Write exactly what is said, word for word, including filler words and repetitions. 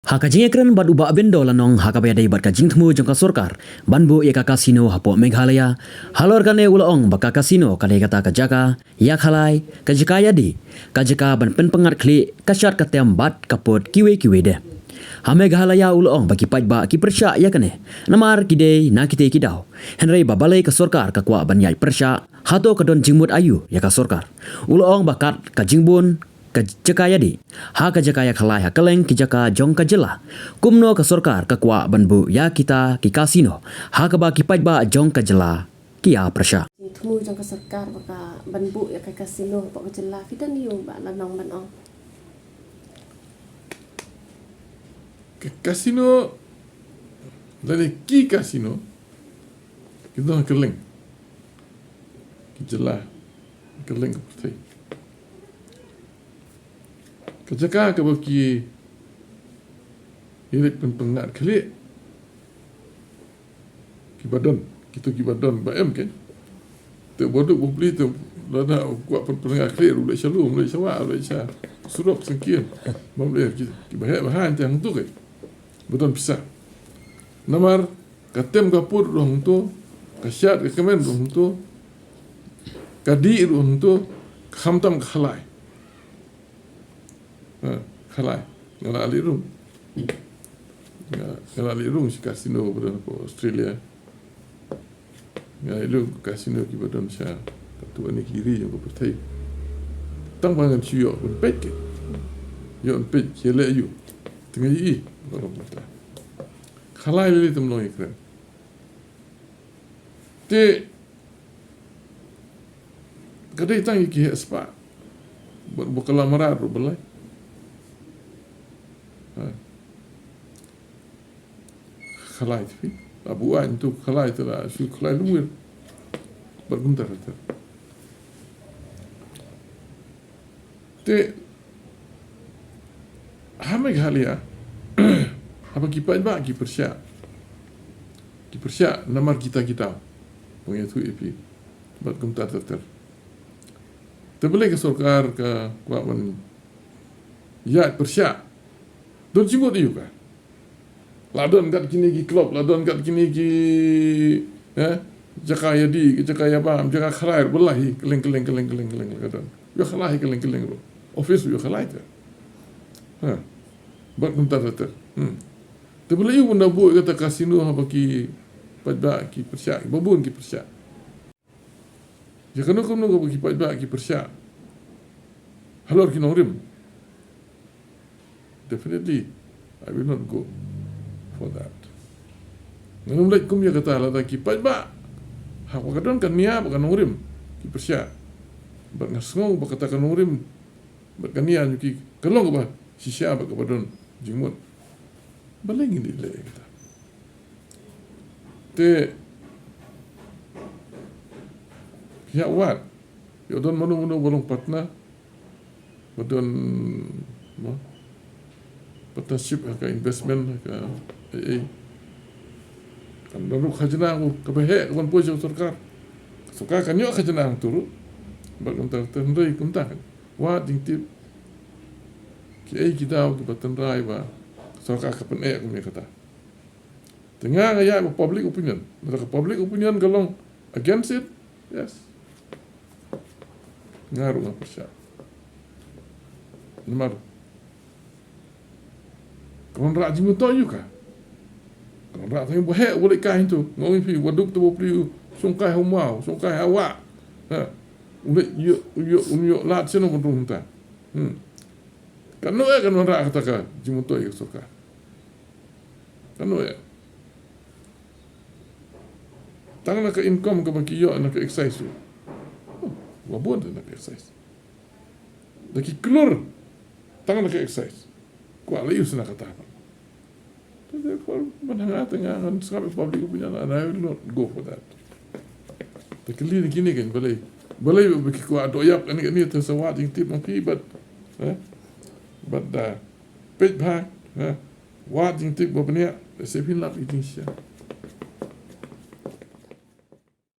Ha ka jingïakren bad u Bah Bindo Lanong ha kaba ïadei bad ka jingthmu jong ka sorkar ban buh ïa ka casino hapoh Meghalaya, halor kane u la ong ba ka casino ka dei kata ka jaka ïa khalai, ka jaka ïa dih, ka jaka ban pynpyngngad khlieh, ka shad ka tem bad ka pud kiwei kiwei de. Ha Meghalaya u la ong ba ki paidbah ki pyrshah ïa kane namar ki dei na kitei ki daw. Hynrei ba balei ka sorkar ka kwah ban ïaid pyrshah? Hato ka don jingmut aïu ïa ka sorkar? U la ong ba kat ka jingbun ka jaka ïa dih ha ka jaka ïa khalai ha kylleng ki jaka jong ka jylla, kumno ka sorkar ka kwah ban buh ïa kita ki casino ha kaba ki paidbah jong ka jylla ki ïa pyrshah? Thmu jong ka sorkar ba ka ban buh ïa ka casino hapoh ka jylla, phi don aïu Bah Lanong ban ong? Ka casino, lane ki casino ki don ha kylleng ki jylla, kylleng ka pyrthei. Ka jaka kaba ki ïaleit pynpyngngad khlieh, kiba don, kito kiba don ba em kein. Te ba duk ba plie te lada kwah pynpyngngad khlieh ruh leit sha lum, leit sha wah, leit sha surok sangkien. Ba plie ki, kiba heh ba haiñ te hangto kein ba don pisa. Namar ka tem ka pud ruh hangto, ka shad ka kmen ruh hangto, ka dih ruh hangto, khamtam ka khalai. Ha, khalai. Nga la leit rung. Nga, nga la leit rung sha casino ba don hapoh Australia. Nga la leit rung casino kiba don sha katto katne ki ri jong ka pyrthei. Tang ba ngan shu ïoh ban peit kein. Ïoh ban peit, shu leh ïoh. Te nga ïohi ba ka long kumta. Khalai lei lei te ym long ïakren. Te ka dei tang ïa ki heh spah. Bad ba ka la mrad ruh balei. Ha. Khalai te phi. Abu aiñ tu khalai te la shu khalai lum wir. Bad kumta ter ter. Te ha Meghalaya, haba ki paidbah ki pyrshah, ki pyrshah namar kita kita, pynïathuh ïa phi bad kumta ter ter. Te balei ka sorkar ka kwah ban ïaid pyrshah? Don jingmut aïu ka? La don kat kine ki club, la don kat kine ki, eh, jaka ïa dih, jaka ïa bam, jaka khalai, balei hi, kylleng, kylleng, kylleng, kylleng, kylleng, ka don. Ïa khalai, kylleng, kylleng ruh. Office ïa khalai te. Ha. Bad kumta ter ter. Hmm. Te balei u ban da buh kata casino haba ki paidbah ki pyrshah, ba bun ki pyrshah. Ïa kano kano kaba ki paidbah ki pyrshah halor ki nongrim, definitely I will not go for that. Ngan ym leit kum ïa kata lada ki paidbah, ha, ba ka don ka nia bad ka nongrim ki pyrshah. Bad nga sngew ba kata ka nongrim bad ka nia jong ki ka long kaba shisha bad kaba don jingmut. Balei ngin ïaleh ïa kata? Te ïa wat, ïa don mano mano ba long partner, ba don, mo, partnership ha ka investment, ha ka, ei ei. Kan don ruh khajna kaba heh ka ban poi sha sorkar. Sorkar kan ïoh khajna hangto ruh. Bad kumta ter, hynrei kumta kan. Wat jingtip. Kiei ki daw kiba tynrai ba sorkar ka pyneh kum ïa kata. Te nga nga ïaid ba public opinion. Lada ka public opinion ka long against it, yes. Nga ruh nga pyrshah. Namar ka wanrah jingmyntoi ïa ka. Ka wanrah tang ba heh u leit kai hangto. Nga ong ïa phi, wat duk te ba plie u shong kai ha u maw, shong kai ha wah. Ha. U leit ïoh, u ïoh, un ïoh lad shen u ban rung hangta. Hmm. Kano eh kan wanrah kata ka jingmyntoi ïa ka sorkar? Kano eh? Tang na ka income kaba ki ïoh na ka excise ruh. Oh, ba bun na ka excise. Da ki klur tang na ka excise. Kwah leh ïa u sna kata. Therefore, man hanga te nga ngan sngap ïa public opinion and I will not go for that. Te kylli na kine kein balei. Balei ba ki kwah doh ïap kane kane te sa wad jingtip ma phi bad, eh? Bad da peit bha, eh? Wad jingtip ba bniah, da sep hin lap ïa jingshisha.